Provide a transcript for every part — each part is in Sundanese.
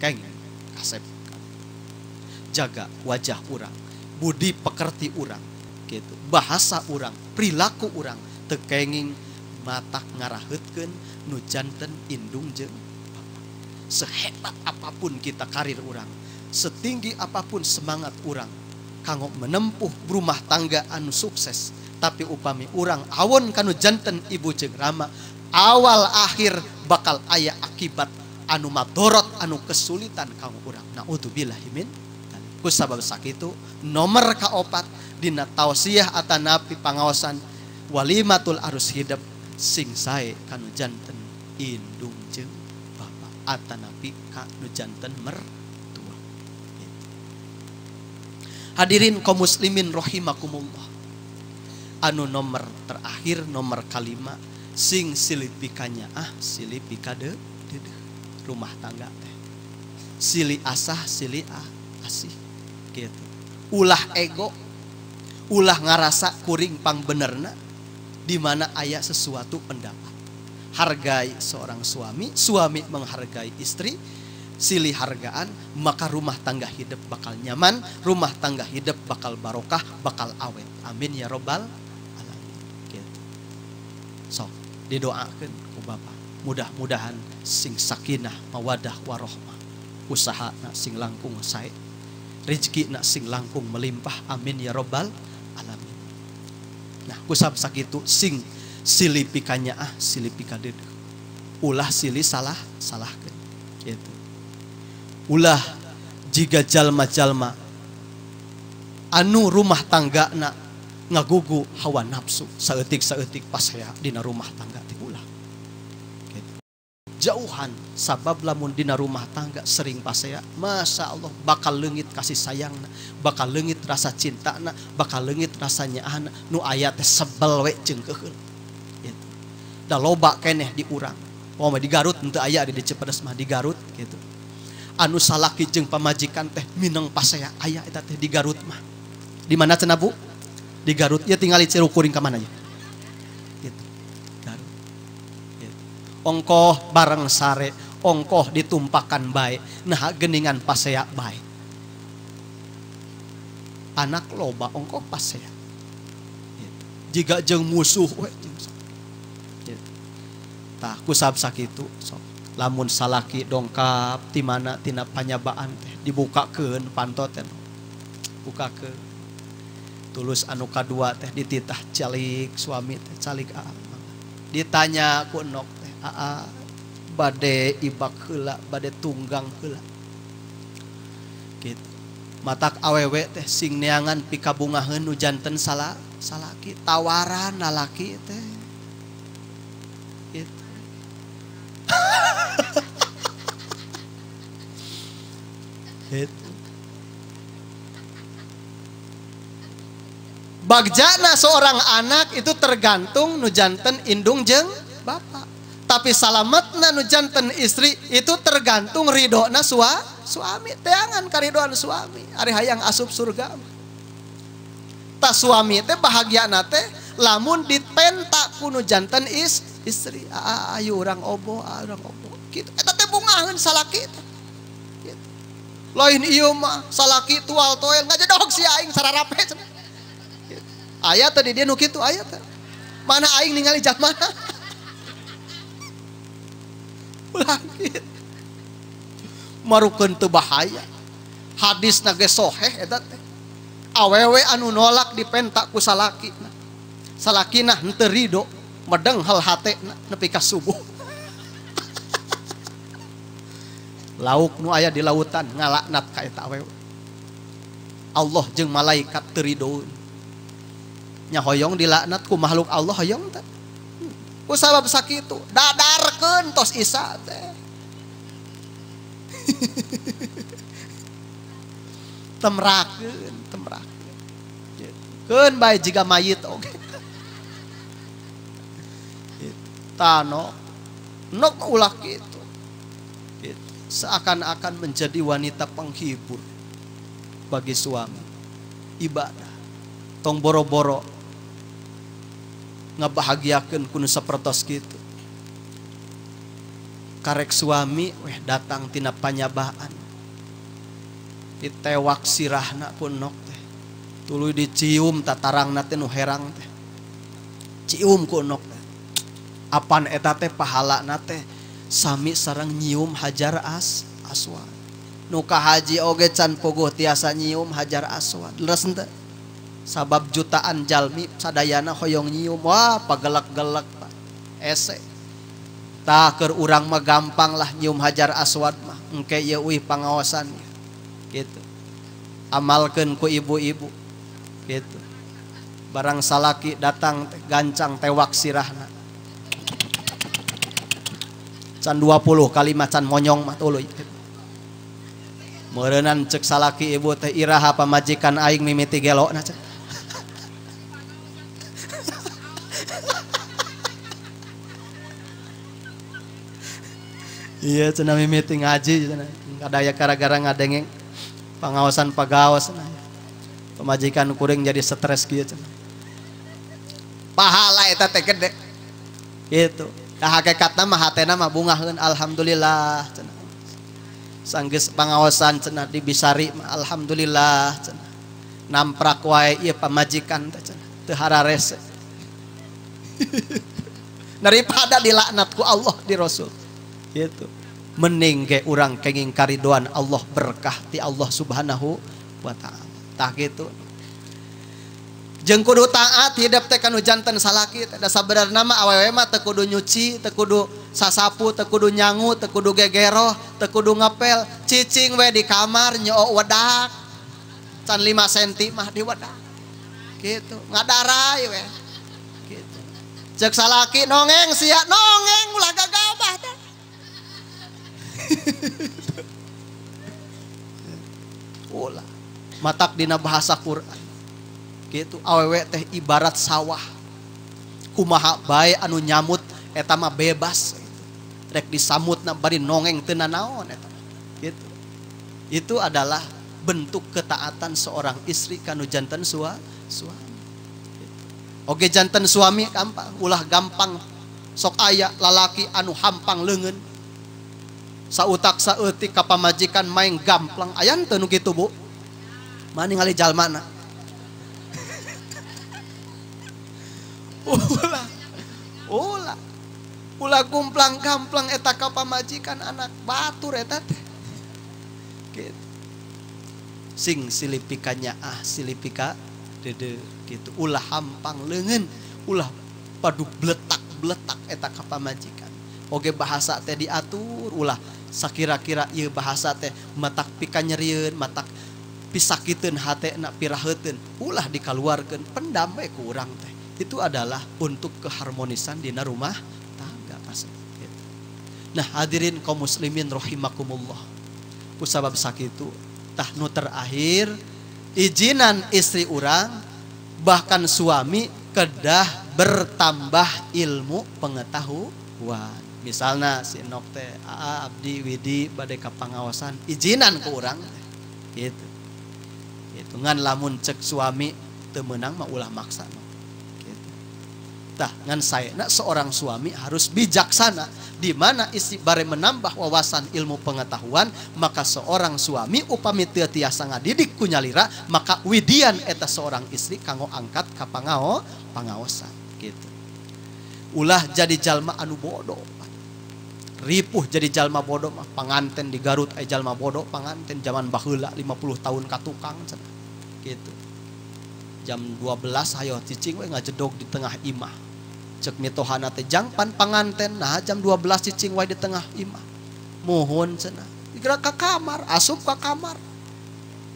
kenging kasep. Jaga wajah urang, budi pekerti urang, gitu. Bahasa urang, perilaku urang teu kenging matak ngaraheutkeun nu janten indung jeung bapa. Sehebat apapun kita karir urang, setinggi apapun semangat urang kanggo menempuh rumah tangga anu sukses, tapi upami urang awon kanu janten ibu jeung rama, awal akhir bakal aya akibat anu madorot, anu kesulitan kanggo urang. Naudzubillahi min dzalik. Kusabab sakitu nomor kaopat dina tausiah atanapi pangaosan walimatul arus hidep sing sae kanu janten indung jeung bapa atanapi kanu janten mertua. Gitu. Hadirin kaum muslimin rahimakumullah. Anu nomor terakhir nomor kalima sing silipikanya ah silipikade dedeh rumah tangga teh. Sili asah sili ah asih gitu. Ulah ego, ulah ngarasa kuring pangbenerna di mana aya sesuatu pendapat. Hargai seorang suami, suami menghargai istri, silih hargaan, maka rumah tangga hidup bakal nyaman, rumah tangga hidup bakal barokah, bakal awet. Amin ya robbal alamin. Gitu. So, didoakeun ku Bapak. Mudah-mudahan sing sakinah, mawadah warohmah, usaha na sing langkung sae, rezeki na sing langkung melimpah. Amin ya robbal alamin. Nah, kusab sakitu sing silipikanya ah silipika dedeh. Ulah silih salah salahkeun gitu. Ulah jiga jalma-jalma anu rumah tangga na ngagugu hawa nafsu saeutik-saeutik pasea dina rumah tangga teh ulah. Gitu. Jauhan sabab lamun dina rumah tangga sering pasea, masya Allah bakal leungit kasih sayangna, bakal leungit rasa cintana, bakal leungit rasa nyaahna, nu aya teh sebel we jeung keuheul. Gitu. Da loba keneh di urang. Oh, di Garut henteu aya di Cipedes mah di Garut gitu. Anu salaki jeung pamajikan teh mineng pasea aya eta teh di Garut mah. Di mana cenah Bu? Di Garut. Ya tingali ciru kuring ka mana ya. Gitu. Garut. Gitu. Ongkoh bareng sare, ongkoh ditumpakan bae, nah geningan pasea bae. Anak loba ongkoh pasea. Gitu. Jiga jeung musuh we jeung gitu. Tah kusab sakitu sok. Lamun salaki dongkap ti mana tina panyabaan teh dibukakeun panto teh bukakeun tulus anu kadua teh dititah calik suami teh calik aa ditanya ku endok teh aa bade ibak heula bade tunggang heula gitu matak awewe teh sing neangan pikabungaheun nu janten salah salaki tawaran lalaki teh gitu. Gitu. Bagjana seorang anak itu tergantung nu janten indung jeung bapak. Tapi salametna nu janten istri itu tergantung ridona suami. Teangan karidoan suami. Ari hayang asup surga. Tah suami teh bahagiana teh lamun dipenta ku nu janten istri. Ayo urang obo, urang obo. Gitu. Eta teh bungaheun salaki teh. Gitu. Lain ieu mah salaki tual toel ngajedog si aing sararape cenah. Gitu. Aya teh di dieu nu kitu aya teh. Mana aing ningali jalmana. Ulah kitu. Marukeun teu bahaya. Hadisna ge soheh eta teh. Awewe anu nolak dipenta ku salakina. Salakina henteu rido, medeng hal hatena nepi ka subuh. Lauk nu aya di lautan ngalaknat ka eta awewe. Allah jeung malaikat teu ridoeun. Nya hoyong dilaknat ku makhluk Allah hoyong teh. Ku sabab sakitu dadarkeun tos isa teh. Temrakeun, temrakeun. Keun bae jiga mayit oge. Tano nok ulah kitu. Gitu. Seakan-akan menjadi wanita penghibur bagi suami. Ibadah. Tong boro-boro ngabahagiakeun ku nu sapertos kitu. Karek suami weh datang tina panyabaan. Ditewak sirahna ku nok teh. Tuluy dicium tatarangna teh nu herang teh. Cium ku nok teh. Apan eta teh pahalana teh sami sareng nyium hajar aswad. Nu ka haji oge can puguh tiasa nyium hajar aswad. Leres henteu? Sabab jutaan jalmi sadayana hoyong nyium, wah pagelek-gelek Pak. Ese. Tah keur urang mah gampang lah nyium hajar aswad mah. Engke ieu uih pangaosan gitu. Amalkeun ku ibu-ibu gitu. Barang salaki datang gancang tewak sirahna. Can 20 kali macan monyong mah tuluy. Meureunnan cek salaki ibu teh iraha pamajikan aing mimiti gelona cek. Iya cenah mimiti ngaji cenah. Kadaya gara-gara ngadengeng pangaosan pagaos cenah. Pamajikan kuring jadi stres kieu cenah. Pahala eta teh gede. Gitu. Tah hakikatna mah hatena mah bungaheun alhamdulillah cenah. Sanggeus pangaosan cenah dibisari mah alhamdulillah cenah. Namprak wae ieu pamajikan teh cenah teu hararese. Daripada dilaknat ku Allah di Rasul. Gitu. Mending ge urang kenging karidoan Allah berkah ti Allah Subhanahu wa taala. Tah kitu. Jeung kudu taat hidup teh kanu janten salaki teh. Da sabenerna mah awewe mah teu kudu nyuci, teu kudu sasapu, teu kudu nyangu, teu kudu gegeroh, teu kudu ngepel, cicing we di kamar nyook wedak. Can 5 cm mah di wedak. Gitu, ngadarai we. Gitu. Ceuk salaki nongeng sia, nongeng ulah gagabah teh. Ulah matak dina bahasa Quran gitu awewe teh ibarat sawah kumaha bae anu nyamut eta mah bebas gitu. Rek disamutna bari nongeng teu nanaon eta gitu. Itu adalah bentuk ketaatan seorang istri kanu janten suami gitu. Oge janten suami gampang ulah gampang sok aya lalaki anu hampang leungeun sautak saeutik ka pamajikan main gamplang aya teu nu kitu Bu mah ningali jalmana. Ulah ulah ulah gumplang-gamplang eta ka pamajikan anak batur eta teh gitu. Sing silipikanya ah silipika dede gitu ulah hampang leungeun ulah padu bletak-bletak eta ka pamajikan. Oge bahasa teh diatur ulah sakira-kira ieu bahasa teh matak pikanyerieun matak pisakiteun hatena piraheuteun ulah dikaluarkeun pendam we ku urang teh. Itu adalah untuk keharmonisan dina rumah tangga kasep gitu. Nah hadirin kaum muslimin rahimakumullah, kusabab sakitu tah nu terakhir izinan istri urang bahkan suami kedah bertambah ilmu pengetahuan. Misalnya si Nok teh Aa Abdi Widi bade ka pangaosan izinan ku urang teh gitu. Gitu ngan lamun cek suami teu meunang mah ulah maksa mah. Gitu. Tah ngan saena seorang suami harus bijaksana di mana istri bare menambah wawasan ilmu pengetahuan maka seorang suami upami teu tiasa ngadidik ku nyalira maka widian eta seorang istri kanggo angkat ka pangaosan gitu. Ulah jadi jalma anu bodoh. Ripuh jadi jalma bodoh mah panganten di Garut aya jalma bodoh panganten zaman baheula 50 tahun ka tukang cenah gitu. Jam 12 hayo cicing we ngajedog di tengah imah. Cek mitohana teh jang pan panganten nah jam 12 cicing wae di tengah imah. Muhun cenah. Digerak ka kamar, asup ka kamar.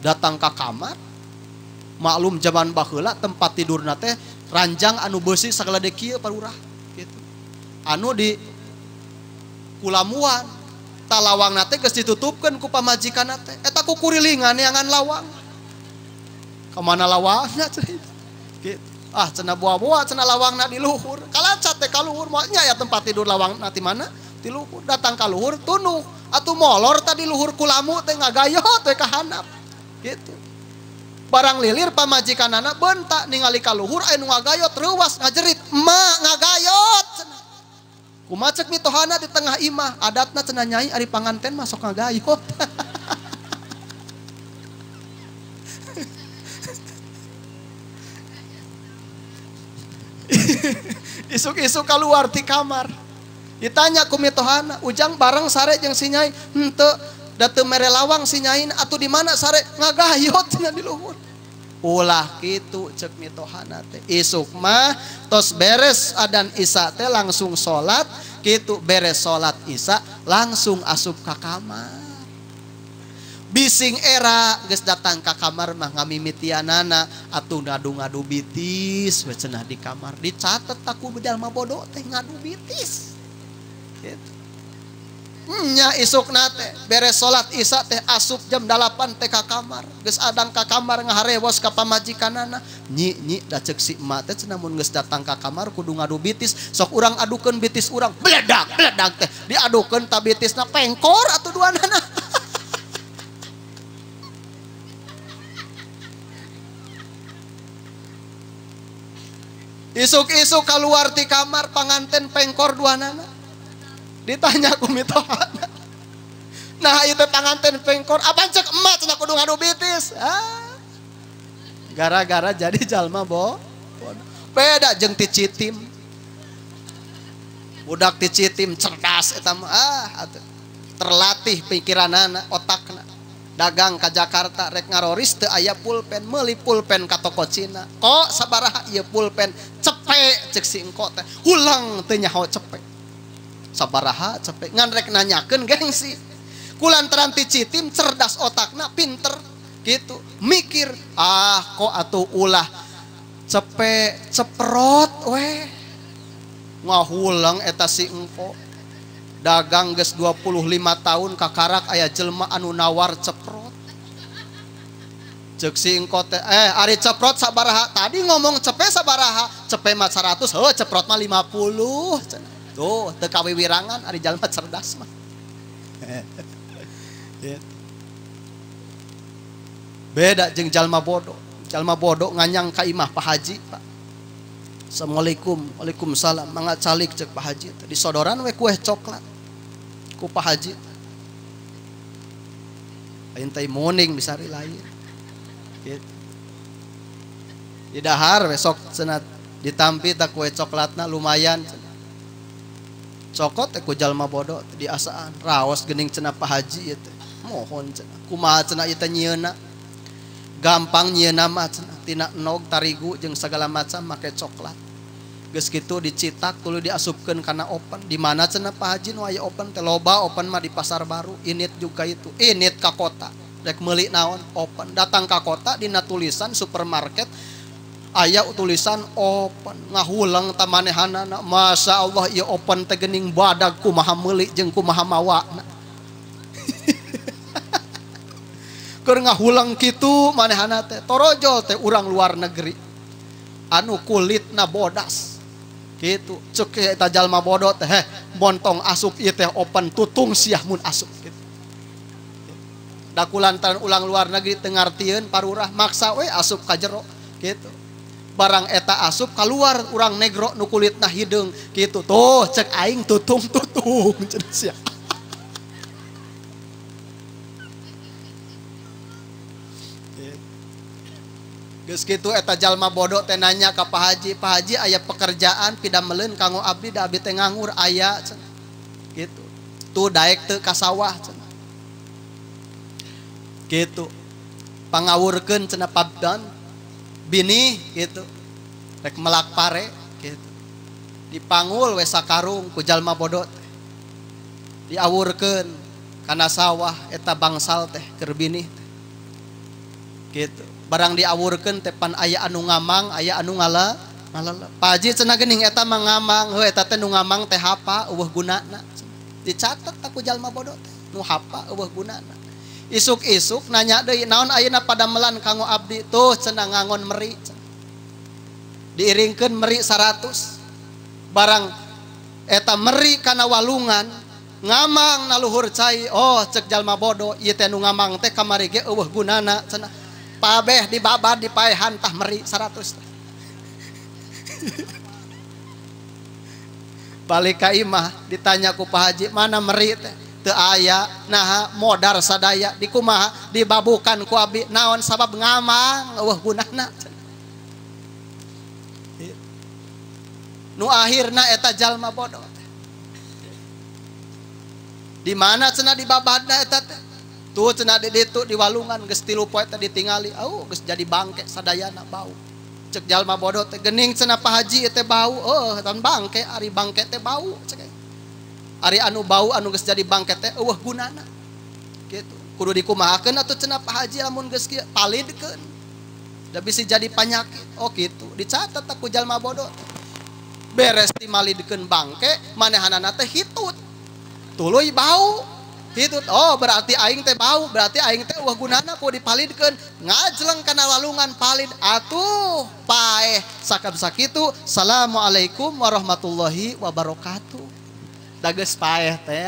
Datang ka kamar. Maklum zaman baheula tempat tidurna teh ranjang anu beusi sagalade kieu parurah gitu. Anu di kulamuan talawang teh geus ditutupkeun ku pamajikan teh eta ku kurilingan neangan lawang kemana lawangna cenah gitu. Ah cenah buah-buah cenah lawangna di luhur kalacat teh ka luhur moal nya ya tempat tidur lawangna ti mana di luhur datang ka luhur tunuh atuh molor tadi luhur kulamu teh ngagayot teh ka handap gitu. Barang lilir pamajikanana bentak ningali ka luhur aya nu ngagayot reuwas ngajerit emak ngagayot cenah. Kumaha cek mitohana di tengah imah adatna cenah nyai ari panganten mah sok ngagayot. Isuk-isuk keluar ti kamar. Ditanya ku mitohana, "Ujang bareng sare jeung si nyai?" Henteu, da teu mere lawang si nyaina atuh di mana sare? Ngagayot cenah di luhur. Ulah kitu cek mitohana teh. Isuk mah tos beres adan isya teh langsung salat, kitu beres salat isya langsung asup ka kamar. Bising era geus datang ka kamar mah ngamimitianana atuh ngadu-ngadu bitis we cenah di kamar. Dicatet aku jalma bodoh teh ngadu bitis. Gitu. Nya isukna teh beres salat isya teh asup jam 8 teh ka kamar. Geus adang ka kamar ngaharewos ka pamajikanana. Nyi nyi da ceuk si emak teh cenah mun geus datang ka kamar kudu ngadu bitis. Sok urang adukeun bitis urang. Bledag bledag teh diadukeun ta bitisna pengkor atuh duanana. Isuk-isuk keluar ti kamar panganten pengkor duanana. Ditanya ku mitohana. Nah ieu teh panganten pengkor, apaan cek emak cenah kudu ngadu bitis. Ah. Gara-gara jadi jalma bodoh. Beda jeung ti Citim. Budak ti Citim cerdas eta mah ah atuh. Terlatih pikiranana, otakna. Dagang ka Jakarta rek ngaroris teu aya pulpen, meuli pulpen ka toko Cina. Kok sabaraha ieu pulpen? Cepek cek si engko teh. Ulang teu nyaho cepek. Sabaraha cepek ngan rek nanyakeun gengsi. Kulantaran ti Citim cerdas otakna, pinter gitu. Mikir, ah kok atuh ulah cepek ceprot weh. Ngahulang eta si engko. Dagang geus 25 tahun kakarak aya jelema anu nawar ceprot. Ceuk si engko teh, ari ceprot sabaraha? Tadi ngomong cepe sabaraha? Cepe mah 100, heuh ceprot mah 50. Tuh, teu kawiwirangan ari jalma cerdas mah. Beda jeung jalma bodoh. Jalma bodoh nganyang ka imah Pak Haji, Pak. Assalamualaikum, waalaikumsalam. Mangga calik cek Pak Haji. Disodoran we kue coklat ku Pak Haji. Lain teh morning bisa lain. Gitu. Di dahar besok cenah ditampi tak kue coklatna lumayan. Cokot teh ku jalma bodoh diasaan. Raos geuning cenah Pak Haji ieu teh. Mohon cenah. Kumaha cenah ieu teh nyieuna? Gampang nyieuna mah cenah tina nog tarigu jeung segala macam make coklat. Geus kitu dicetak tuluy diasupkeun kana oven. Di mana cenah Pak Haji nu aya oven teh loba oven mah di pasar baru. Init juga itu. Init ka kota. Rek meuli naon oven. Datang ka kota dina tulisan supermarket aya tulisan oven. Ngahulang ta manehanana. Masya Allah ieu oven teh geuning badag kumaha meuli jeung kumaha mawana. Keur ngahulang kitu manehana teh torojol teh urang luar negeri anu kulitna bodas gitu. Cek eta jalma bodoh teh heh montong asup ieu teh open tutung siah mun asup gitu. Da kulantaran ulang luar negeri teu ngartieun parurah maksa we asup ka jero gitu. Barang eta asup keluar urang negro nu kulitna hideung gitu. Tuh cek aing tutung tutung cenah sia. Geus kitu eta jalma bodoh teh nanya ka Pak Haji, Pak Haji aya pekerjaan pidameleun kanggo abdi da abdi teh nganggur aya cenah. Gitu. Tuh daek teu ka sawah cenah. Gitu. Pangawurkeun cenah pabdan bini gitu. Rek melak pare gitu. Dipanggul we sakarung ku jalma bodoh teh. Diawurkeun kana sawah eta bangsal teh keur bini teh. Gitu. Barang diawurkeun teh pan aya anu ngamang, aya anu ngala, ngalala. Pak Haji cenah geuning eta mah ngamang, heuh eta teh nu ngamang teh hapa eueuh gunana. Dicatet ku jalma bodoh teh, nu hapa eueuh gunana. Isuk-isuk nanya deui, naon ayeuna padamelan kanggo abdi? Tuh cenah ngangon meri. Diiringkeun meri 100. Barang eta meri kana walungan, ngamang na luhur cai. Oh cek jalma bodoh, ieu teh nu ngamang teh kamari ge eueuh gunana cenah. Pabeh dibabar dipaehan tah meri 100. Balik ka imah ditanya ku Pak Haji, mana meri teh? Teu aya, naha modar sadaya dikumaha dibabukan ku abi naon sabab ngamang eueuh gunana. Nu akhirna eta jalma bodoh teh. Di mana cenah dibabadna eta teh? Tuh cenah di ditu di walungan geus 3 poe teh ditingali, au geus jadi bangke sadayana bau. Cek jalma bodoh teh geuning cenah Pak Haji teh bau, oh tan bangke ari bangke teh bau cek. Ari anu bau anu geus jadi bangke teh eueuh gunana. Kitu. Kudu dikumahakeun atuh cenah Pak Haji lamun geus kieu palidkeun. Da bisi jadi panyakit. Oh kitu. Dicatat ku jalma bodoh teh. Beres dimalidkeun bangke manehanana teh hitut. Tuluy bau. Hitut, oh berarti aing teh bau, berarti aing teh eueuh gunana ku dipalidkeun. Ngajleng kana walungan palid atuh paeh sakab sakitu. Assalamualaikum warahmatullahi wabarakatuh. Da geus paeh teh.